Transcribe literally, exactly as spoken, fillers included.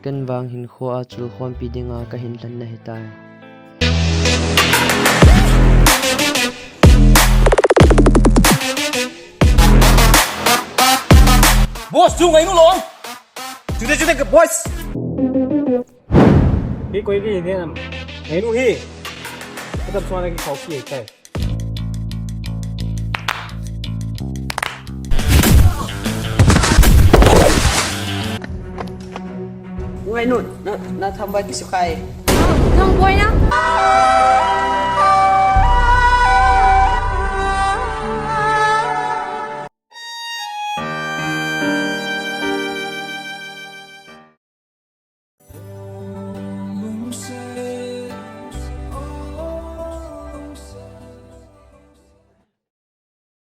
Ken vang hinkho a chulkhompi dinga kahin lhan nahitai. Boss, chu ngai nu long. Chu de, chu de, boss. Hi koi ki ne nam. Ngai nu hi. Ka tam suan ki khau ki tai. Ngai nu, na, na thamba ki sukai. Thang koi na.